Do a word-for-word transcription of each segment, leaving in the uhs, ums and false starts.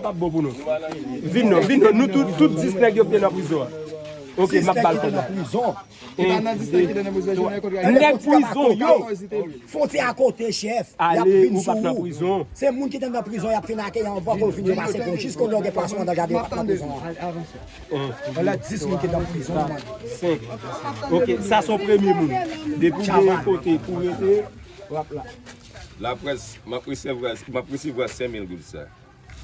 p ap bon pou nou. Vin non, vin non. Nou tout, tout dis nèg yo ki te nan prizon an. Ok, m ap ba l kòb la. Prizon. E pa nan dis nèg ki te nan prizon, Junior Codra. Nèg prizon yo. Fwontyè a kote, chèf. Y ap vin sou ou. Se moun ki te nan prizon, y ap fin akeyi anvan ke w vini pase pou yo. Jiska w gen plasman nan jaden, yo pa t nan prizon an. Vwala dis moun ki te nan prizon, man. Senk. Ok, sa se yon premye moun. Depi w gen kote pou rete, w ap la. Laprès, m ap resevwa, m ap resevwa senk mil goud sa.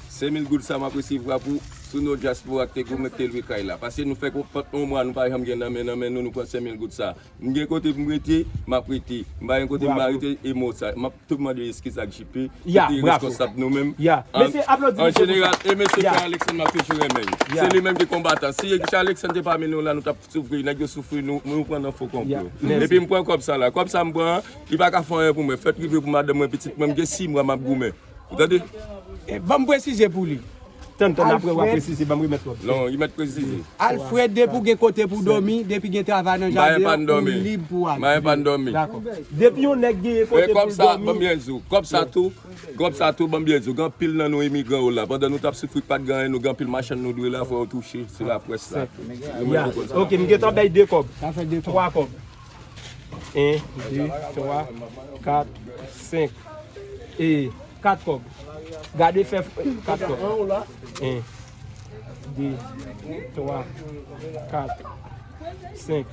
Senk mil goud sa m ap resevwa pou sou nou dyaspora ki te goumen, ki te lwe kay la. Paske nou fè konpòt yon mwa, nou pa janm gen nan men, nan men nou, nou pran senk mil goud sa. M gen kote pou m rete, m ap rete. M pa gen kote pou m rete, e mo sa. M ap tou mande eskiz ak J P, ki te responsab nou menm. An jeneral, e mesye Pierre Alexandre, m ap toujou renmen l. Se li menm ki konbatan. Si Pierre Alexandre te pami nou la, nou t ap soufri. Nèg yo soufri, nou, nou pran nan fo konplo. Epi m pran kòb sa la. Kòb sa m pran an, li pa ka fè anyen pou mwen. Fèt rive pou madanm mwen, pitit mwen, m gen sis mwa m ap goumen. Ou tande? E, ban m presize pou li. Tann, tann, apre w a presize, ban m remèt w. Non, li mèt presize. Alfred, depi w gen kote pou w dòmi, depi gen travay nan jaden an, ou lib pou w ale. Mayen pa n dòmi. Dakò. Depi yon nèg gen kote pou l dòmi. Kòb sa, ban m byen di w. Kòb sa tou, kòb sa tou, ban m byen di w. Gen anpil nan nou imigran yo la. Pandan nou t ap soufri, pa t gen anyen, nou gen anpil machann nou dwe la, fò yo touche. Se laprès la. Ya. Ok, m gentan bay de kòb. Sa fè de kòb. Twa kòb. En, de, twa, kat, senk. E, kat kòb. Gade fè f-, kat kòb. En, de, twa, kat, senk.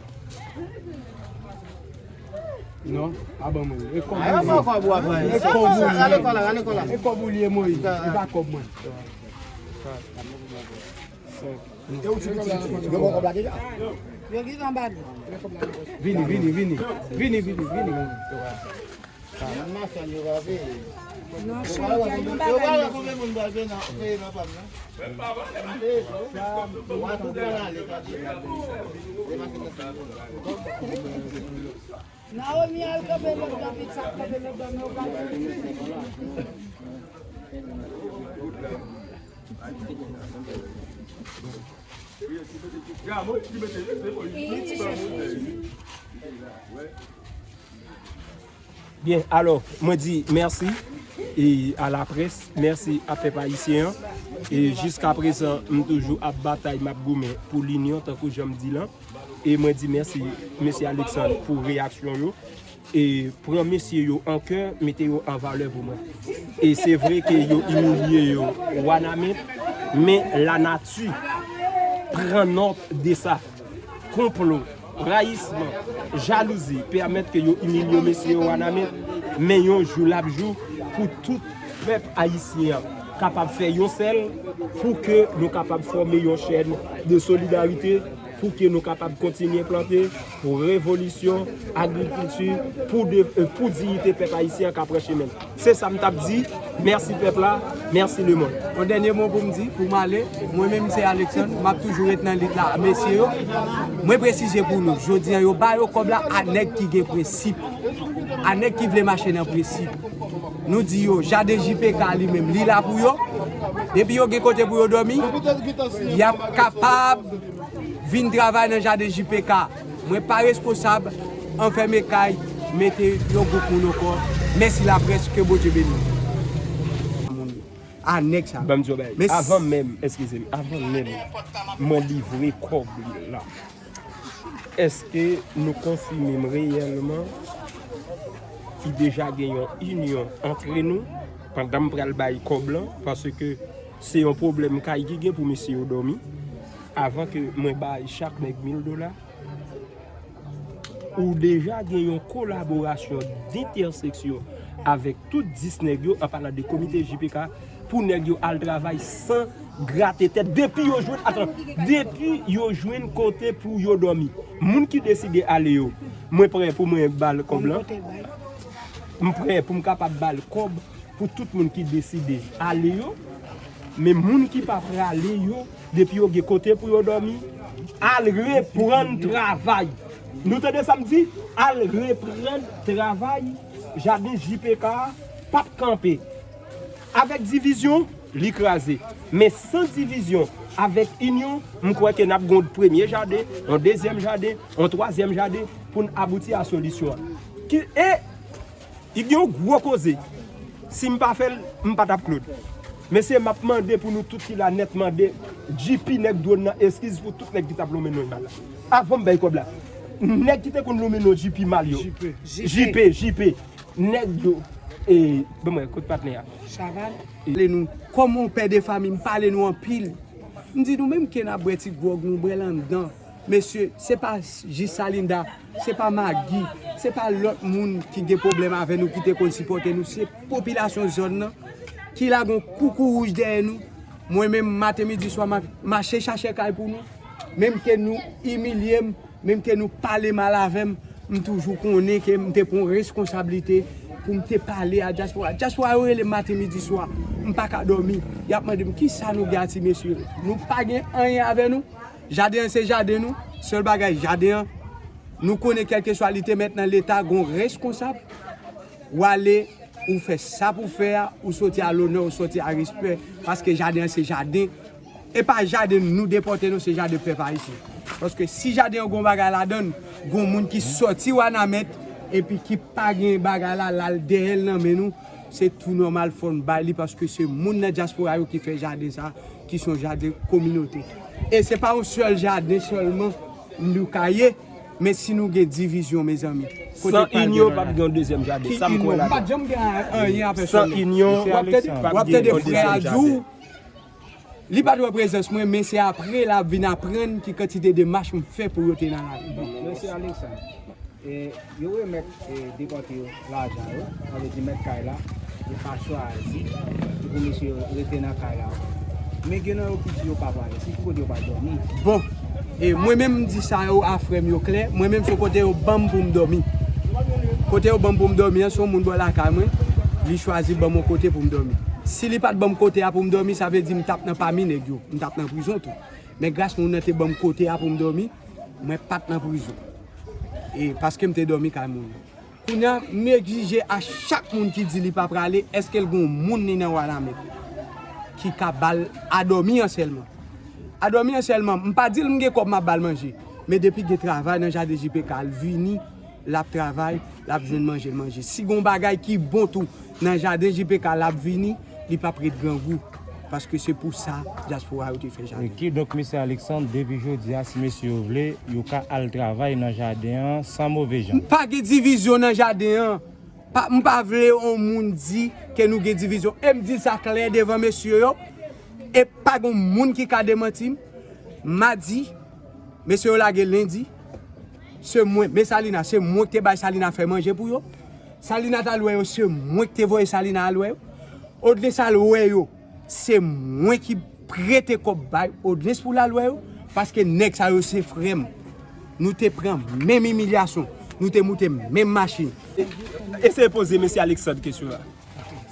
Non, pa ban mwen. E kòb ou li ye. E kòb ou li ye. E kòb ou li ye, Moyiz. E pa kòb mwen. Senk. E ou ti piti, ti piti. Yo bon kòb la deja? Yo gentan ba li. Vini, vini, vini. Vini, vini, vini. Nan machann yo pa peye. Non, chè, yo pa wè konbyen moun pral peye nan, peye nan pam nan. Peye tou. Ou a tou pran ale, tande. Naomi al kanpe lòt bò, Pete ap kanpe lòt bò, men yo pa jwenn li. Byen, alò, mwen di mèsi e a laprès, mèsi a pèp ayisyen an. E jiskaprezan, m toujou ap batay, m ap goumen pou linyon, tankou jan m di lan. E mwen di mèsi, mesye Alexandre, pou reyaksyon yo. E pran mesye yo an kè, mete yo an valè pou mwen. E se vre ke yo imilye yo Wanament, men lanati pran nòt de sa. Konplo, rayisman, jalouzi pèmèt ke yo imilye mesye yo Wanament, men yon jou l ap jou pou tout pèp ayisyen an kapab fè yon sèl, pou ke nou kapab fòme yon chèn de solidarite, pou ke nou kapab kontinye plante pou revolisyon, agrikilti, pou de, euh, pou diyite pèp ayisyen an ka pran chemen l. Se sa m t ap di. Mèsi pèp la, mèsi lemonn. Yon dènye mo pou m di, pou m ale, mwen menm se Alexandre, m ap toujou ret nan lit la, mesye yo. Mwen presize pou nou, jodi an yo ba yo kòb la a nèg ki gen prensip, a nèg ki vle mache nan prensip. Nou di yo, jaden J P K li menm, li la pou yo. Depi yo gen kote pou yo dòmi, y ap kapab vin travay nan jaden J P K. Mwen pa responsab anfème kay, mete yon gwoup moun ankò. Mèsi laprès, ke Bondye beni nou. A nèg sa. Ban m di yon bagay. Avan menm, eskize m, avan menm mwen livre kòb la, èske nou konfime m reyèlman ki deja gen yon inyon antre nou pandan m pral bay kòb lan? Paske se yon pwoblèm kay ki gen pou mesye yo dòmi. Avan ke mwen bay chak nèg mil dola, ou deja gen yon kolaborasyon dentèseksyon avèk tout dis nèg yo, an palan de komite J P K, pou nèg yo al travay san grate tèt. Depi yo jwenn, atan, depi yo jwenn kote pou yo dòmi. Moun ki deside ale yo, mwen prè pou mwen ba l kòb lan. M prè pou m kapab ba l kòb pou tout moun ki deside ale yo. Men moun ki pa prale yo, depi yo gen kote pou yo dòmi, al reprann travay. Nou tande sa m di? Al reprann travay. Jaden J P K a p ap kanpe. Avèk divizyon, li kraze. Men san divizyon, avèk inyon, m kwè ke n ap gen yon premye jaden, yon dezyèm jaden, yon twazyèm jaden pou n abouti a solisyon an. Ki, e, li gen yon gwo koze. Si m pa fè l, m pa t ap Claude. Mesye, m ap mande pou nou tout ki la nèt, mande J P nèg dwòn nan eskiz pou tout nèg ki t ap lonmen non l mal la. Avan m bay kòb la, nèg ki te konn lonmen non J P mal yo. J P. J P, J P. Nèg yo. E, ban mwen, kot patnè a? Chaval. Pale nou, kòm yon pè de fanmi, m pale nou anpil. M di nou menm ke n ap bwè ti gwòg, nou bwè l anndan. Mesye, se pa jis Salinda, se pa Magi, se pa lòt moun ki gen pwoblèm avè nou ki te konn sipòte nou, se popilasyon zòn nan ki lage yon koukouwouj dèyè nou. Mwen menm, maten, midi, swa, m ap mache chache kay pou nou. Menm ke nou imilye m, menm ke nou pale mal avè m, m toujou konnen ke m te pran reskonsablite pou m te pale a dyaspora. Dyaspora yo rele m maten, midi, swa, m pa ka dòmi. Y ap mande m, "Kisa nou gen a ti mesye yo? Nou pa gen anyen avè nou?" Jaden an se jaden nou, sèl bagay jaden an, nou konnen kèlkeswa li te mèt nan leta, gon reskonsab, w ale, ou fè sa pou fè a, ou soti a lonè, ou soti a respè, paske jaden an se jaden, e pa jaden nou depòte non, se jaden pèp ayisyen. Paske si jaden an gon bagay ladann, gon moun ki sòti Wanament, epi ki pa gen bagay la, l al dèyè l nan men nou, se tou nòmal fò n bay li, paske se moun nan dyaspora yo ki fè jaden sa, ki se yon jaden kominote. E se pa yon sèl jaden sèlman nou ka ye, men si nou gen divizyon, mezanmi, kote k pral gen lòt jaden? San inyon, p ap gen yon dezyèm jaden. Sa m kwè ladan. M pa t janm gen anyen a pèsonn. San inyon, w ap tande, w ap tande frè a di w, li pa t wè prezans mwen, men se apre l ap vin aprann ki kantite demach m fè pou yo te nan lari. Mesye Alexandre, e, yo remèt, e, depòte yo lajan yo, sa vle di mèt kay la, yo pa chwazi, se pou mesye yo rete nan kay la. Men gen nan yo ki di yo pa prale, se ki kote yo pral dòmi? Bon, e mwen menm m di sa yo a frè m yo klè, mwen menm se kote yo ban m pou m dòmi. Kote yo ban m pou m dòmi an, se yon moun bò lakay mwen, li chwazi ban m yon kote pou m dòmi. Si li pa t ban m kote a pou m dòmi, sa vle di m t ap nan pami nèg yo, m t ap nan prizon tou. Men gras moun nan te ban m kote a pou m dòmi, mwen pa t nan prizon. E paske m te dòmi kay moun. Kounye a, m egzije a chak moun ki di li pa prale, èske l gon moun li nan Wanament ki ka ba l a dòmi an sèlman? A dòmi an sèlman, m pa di l m gen kòb m ap ba l manje, men depi gen travay nan jaden J P K, l vini, l ap travay, l ap jwenn manje, l manje. Si gon bagay ki bon tou nan jaden J P K, l ap vini, li p ap ret grangou. Paske se pou sa dyaspora yo te fè jaden. Kidonk, mesye Alexandre, depi jodi a, si mesye yo vle, yo ka al travay nan jaden an san move jan. M pa gen divizyon nan jaden an. Pa, m pa vle yon moun di ke nou gen divizyon. E m di sa klè devan mesye yo. E pa gen moun ki ka demanti m. M a di, mesye yo lage lendi. Se mwen, men Salina, se mwen ki te bay Salina fè manje pou yo. Salina t al wè yo, se mwen ki te voye Salina al wè yo. Odlens al wè yo, se mwen ki prete kòb bay Odlens pou l al wè yo, paske nèg sa yo se frè m. Nou te pran menm imilyasyon, nou te moute menm machin. Eseye poze mesye Alexandre kesyon la.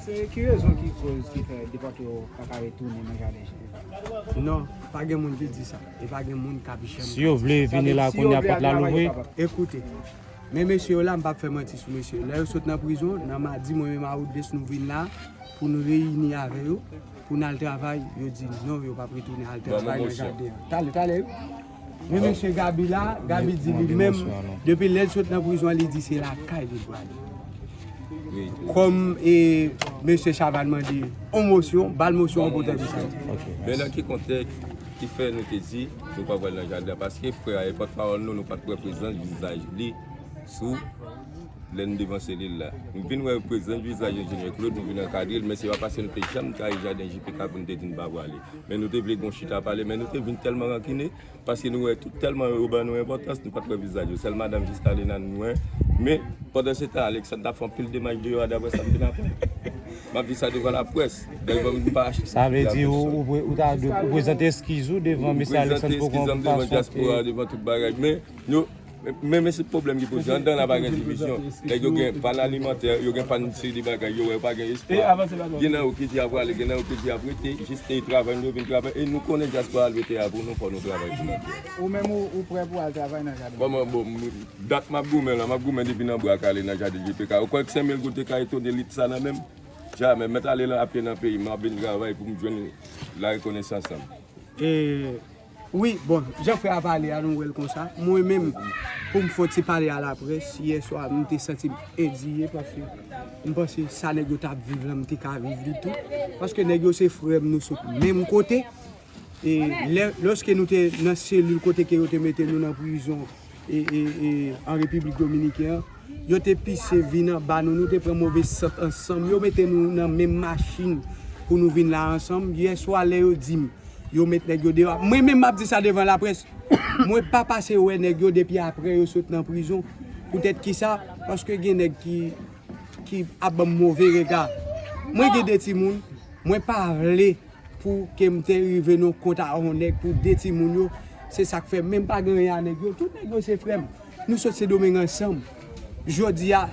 Se ki rezon ki koz ki fè depòte yo pa ka retounen nan jaden J P K? Non, pa gen moun ki di sa. E pa gen moun k ap janm... Si yo vle vini la kounye a, pòt la louvri. Ekoute, men mesye yo la, m p ap fè manti sou mesye yo. Lè yo sot nan prizon, nan madi, mwen menm a Odlens nou vin la pou nou reyini avè yo, pou n al travay. Yo di non, yo p ap retounen al travay nan jaden an. Talè, talè, wi. Men mesye Gaby la, Gaby di li menm, depi lè l sot nan prizon an, li di se lakay li pwale. Kòm, e, mesye Chaval mande yon mosyon, ba l mosyon an pou tande sa. Men nan ki kontèks ki fè nou te di nou pa pral nan jaden an? Paske frè a, e pòtpawòl nou, nou pa t wè prezans vizaj li sou lè n devan selil la. Nou vin wè prezans vizaj enjenyè Claude, nou vin ankadre l, men se pa paske nou te janm gaye jaden J P K pou nou te di n pa pwale. Men nou te vle gon chita pale, men nou te vin tèlman rankinen, paske nou wè tout tèlman yo ban nou enpòtans, nou pa t wè vizaj yo. Sèl madanm Jistalina nou wè. Men, pandan se tan, Alexandre t ap fè anpil demach deyò a, daprè sa m vin aprann. M ap di sa devan laprès. Devan m pa... Sa vle di ou, ou, ou ta dwe, ou prezante eskiz ou devan mesye Alexandre pou... Prezante eskiz m devan dyaspora, devan tout bagay. Men, yo, men, men se pwoblèm ki poze. Anndan la pa gen divizyon. Nèg yo gen pàn alimantè, yo gen pàn seri de bagay, yo wè yo pa gen espwa. Gen nan yo ki di y ap prale, gen nan yo ki di y ap rete, jis te travay, nou vin travay, e nou konnen dyaspora al rete a pou nou, fò nou travay pou nou. Ou menm ou, ou prè pou al travay nan jaden? Kòman, bon, m, dat m ap goumen la, m ap goumen depi nan bwa kale nan jaden J P K. Ou kwè ke senk mil goud te ka etone lit sa nan men m? Jamè. M mèt ale nan, apye nan peyi m, m ap vin travay pou m jwenn larekonesans lan. E, wi, bon, jan frè a pale a, nou wè l konsa. Mwen menm, pou m fè yon ti pale a laprès, yè swa, m te santi m endiye paske M panse sa nèg yo t ap viv lan, m te ka viv li tou. Paske nèg yo se frè m, nou sot menm kote. E lè, lòske nou te nan selil kote ke yo te mete nou nan prizon e, e, e, an Repiblik Dominiken an, yo te pise vin anba nou, nou te pran move sant ansanm. Yo mete nou nan menm machin pou nou vin la ansanm. Yèswa, lè yo di m yo met nèg yo deyò, mwen menm m ap di sa devan laprès. Mwen pa pase wè nèg yo depi apre yo sot nan prizon. Poutèt kisa? Paske gen nèg ki, ki ap ban m move rega. Mwen gen de timoun, mwen pa vle pou ke m te rive nan kont a yon nèg pou de timoun yo. Se sa k fè menm pa gen anyen a nèg yo. Tout nèg yo se frè m. Nou sot Sendomeng ansanm. Jodi a,